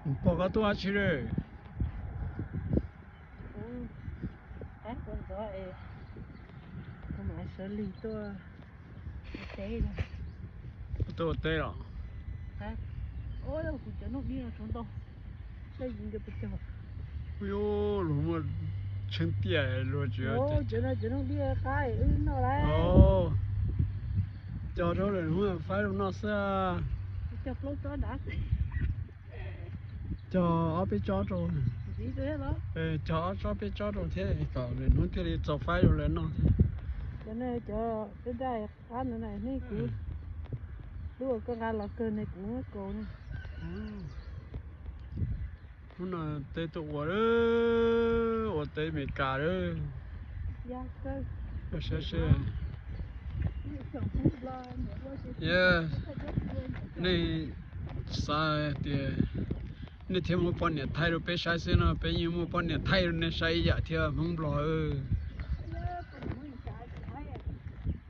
Pog, koj tuaj dab tsi lawm? Kuv ntxov es kuv mam sawv lig tuaj ua teb. Tuaj ua teb los? Kuv cov noog dib no tshuav ntau, saib yus nco puas cog. Ub, luag muaj tsheej tiaj luag tsis, cov no cov noog dib qab wb noj lawm. Cog rau lawm hnub faib rau noj xwb. Cog plaub tsob nrad. Cog ob peb tsob rau. Cog ob tsob peb tsob rau thiab kom lwm hnub thiaj li txaus faib rau lawv noj thiab. Cov no cov peb daj qab ntawd na, nej kuv lub ua koj nqa los kawg ne, kuv muab kaus ne. Hnub no teb tuaj ua, ua teb Meskas lawm. Saib seb. Nej xav tias nej thiaj muaj poj niam thaij rau peb saib xwb no, peb yeej muaj poj niam thaij rau nej saib ib yam thiab Hmoob Nplog.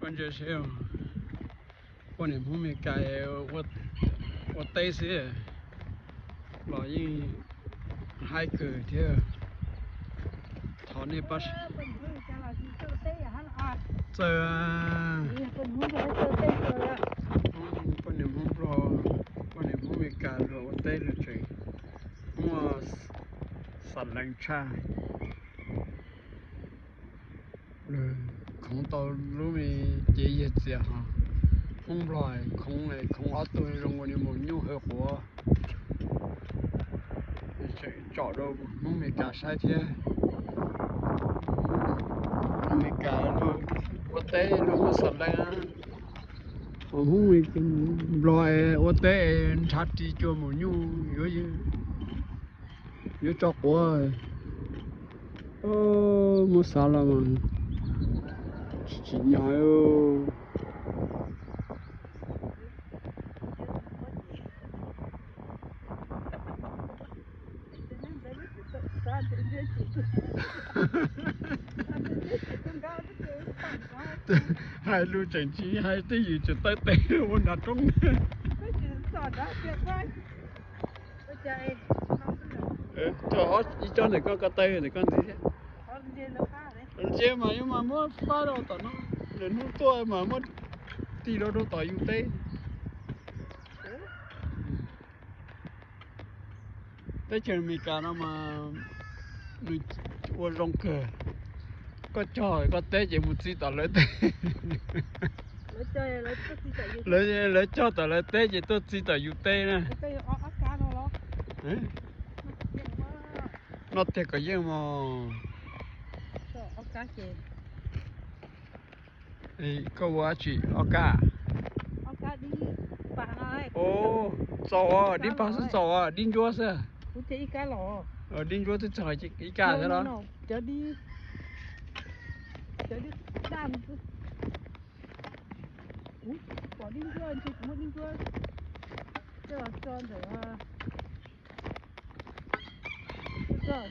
Ntsia seb, poj niam Hmoob Meskas ua teb xwb los yeej haib kawg thiab. Thov nej pab txawj, poj niam Hmoob Nplog, poj niam Hmoob Meskas los ua teb los tseem muaj xav lees tshaj. Khoov tau lub me cev yag txias hos, Hmoob Nplog khoov, khoov ob tug zoo ua niag maum nyuj hawv quav. Tsom rau Hmoob Meskas saib thiab. Hmoob Meskas ua teb luag muaj xav lees, Hmoob Nplog ua teb nrhav ris cua maum nyuj yuav, yuav tso quav. Muab xav los mas tsis tsim nyog. Hais lus tseem tsis hais twj ywm tseem taw tes ua nrad roob. Ib co ntawm koj, koj taw ntawm koj ntxiv thiab. Ntsia mas yuav mas muab pab rau tom no, lwm hnub tuaj mas muab tig rau rau tom yus teb. Teb chaws Amelikas no mas nws ua zoo kawg. Koj cog koj teb ces mus txi tom lawv teb. Lawv cog tom lawv teb ces tuaj txi tom yus teb na. Noj tiag kom yeej mog. Koj ua dab tsi ob kab? Txaus, dib pag xwb txaus, dib ntsuab xwb. Dib ntsuab twb txog ib kab thiab los? Pom dib ntsuab ntshe kuv muab dib ntsuab coj los tso ntawm,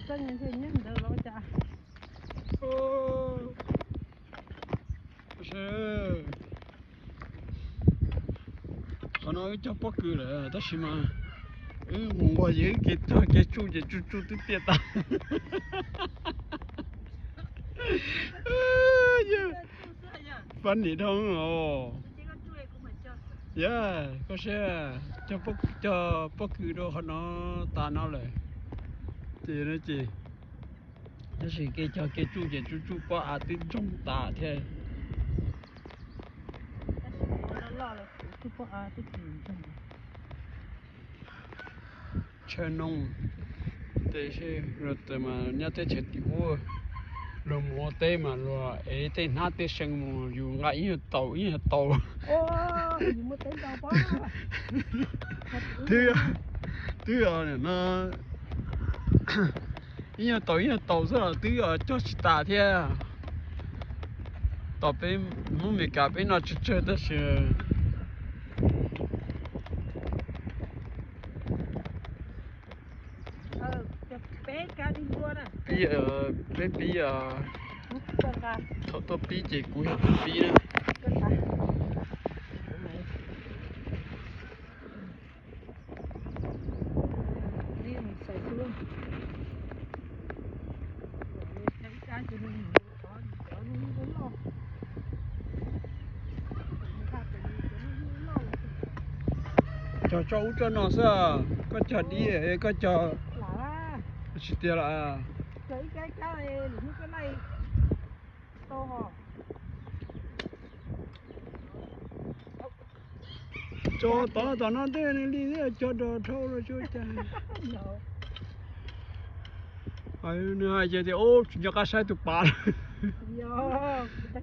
txeeb ntshe nyob ntawd los cas. Qhov no wb cog pob kws lawm tab sis mas wb mus nquag ces wb kev cog kev tsuj ces tsuj tsuj twb tiaj tas. Funny dhau os. Yog koj saib, cog pob kws rau qhov no tas no lawm ces, ces tab sis kev cog kev tsuj ces tsuj tsuj pob av twb ntsoog tas thiab. Tshaw noo, tes mas nyob teb chaws tim ub, luag mus ua teb mas luag ev tej hnab tej see mus yus nqa ib nyuag taus ib nyuag taus. Twb, twb no ib nyuag taus ib nyuag taus xwb los twb cog tsis tas thiab. Tom peb Hmoob Amelikas peb noj tsawg tsawg tab sis peb, peb pib, thaum tuaj pib ces kuv yog tus pib na. Tso ub tso no xwb, koj cog dib, koj cog tsis tiag las. Tso tod tom no tej li cog rog dhau los tsis ua cas. Nws hais ces tias, ub, tsis nco qab saib tus pas lawm.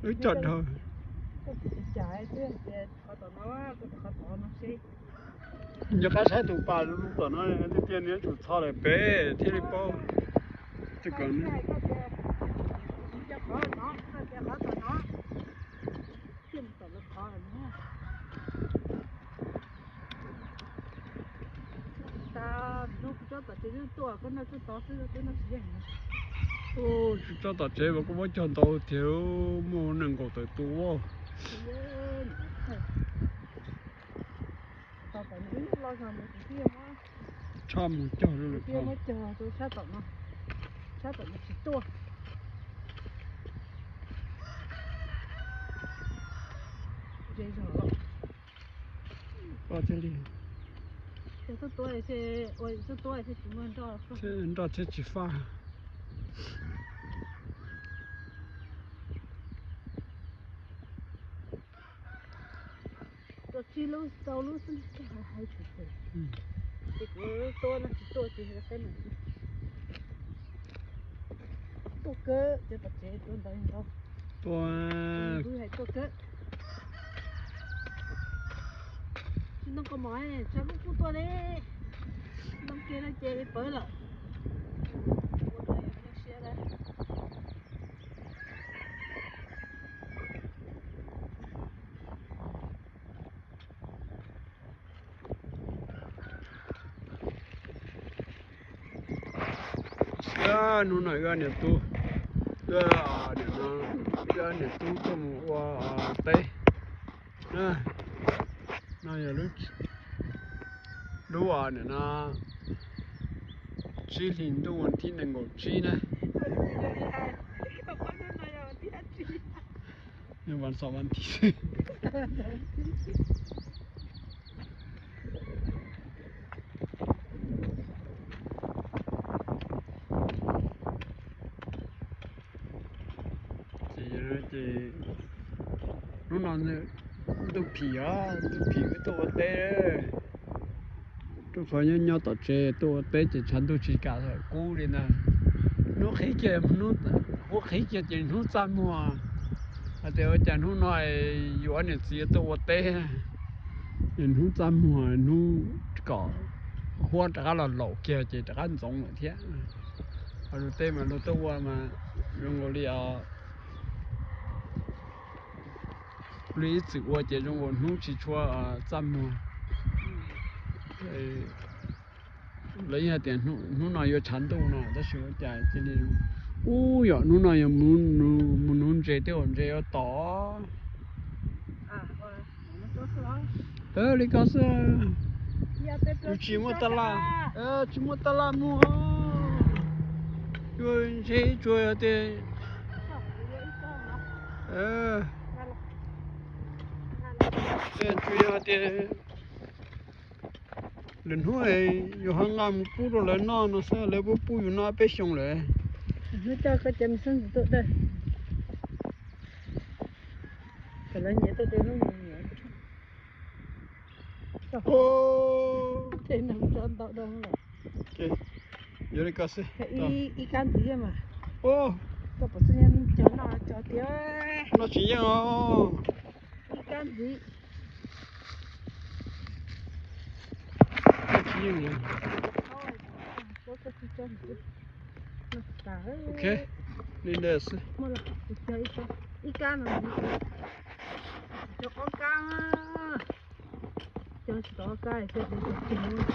Wb cog rog. Nco qab saib tus pas lub tom no tiag tiag, nws yuav tsum txho lawm peb thiaj li paub. Twb kom tsob tom tsev mas kuj muab cog ntau tiag, muaj nees nkaum tawm tus. Tshaj mus cog, sab tom no tsis tuaj. Nroj thiab tsis faj. Tua tsib lub rau lub xwb, hais tsis txog. Ces kuv tua no tsis tuaj ces hais qeb no xwb. Tuaj kawg, cov tom tsev tua ntau ntau. Tua, kuv hais tuaj kawg. Tsis ntoo kaus mom, tshav kub kub tuaj li. Ntoo kiag no ces pawv lawm. Hnub no wb niam tub, wb niam tub tuaj mus ua teb. No yog lub, lub niam no tsib hlis ntuj vas thib nees nkaum tsib na. Vas xaum vas thib. Ces, ces hnub no ntuj phim os, ntuj phim wb tuaj ua teb. Rau qhov nyob nyob tom tsev tuaj ua teb ces tshav ntuj tsis kam kub li ntag. Hnub qhib kiag, hnub qhib kiag ces hnub txaj muag. Hais tias ua cas hnub no yuav niam txiv tuaj ua teb, hnub txaj muag, hnub kom huab rov qab los laum kiag ces rov qab ntxoov lawm thiab. Ho luag tej mas luag tuaj ua mas zoo nkaus li os, luag ib txwm ua ces zoo nkaus hnub tsis tshua txaj muag. Lawv yeej hais tias hnub no yuav tshav ntuj no tab sis ua cas cia li, ub, yog hnub no yog mus nuv ntses tej zaum ntses yuav tom. Li ko xwb. Tsis muaj tab laj, tsis muaj tab laj muag. Tsuas ntse tsuas yog tias, tsuas yog tias lwm hnub yus ho nqa mus pub rau lawv noj no xwb, lawv pub pub yus noj peb xyoos lawm. Hnub coj koj cov me xeeb ntxwv tuaj dawj, kom lawv nyiam tuaj dawj hnub nyiam. Tej neeg tso ntau doo lawm. Yuav li ko xwb. Ib kab ntxiv mas. Koj pom xwb, cog noj cog tiag. Noj tsis yeej os. Ib kab ntxiv. Noj tsis yeej li. Ok, li ntawd xwb. Ib kab no ntxiv. Cog ob kab. Cog tsis tau ob kab thiaj li cog.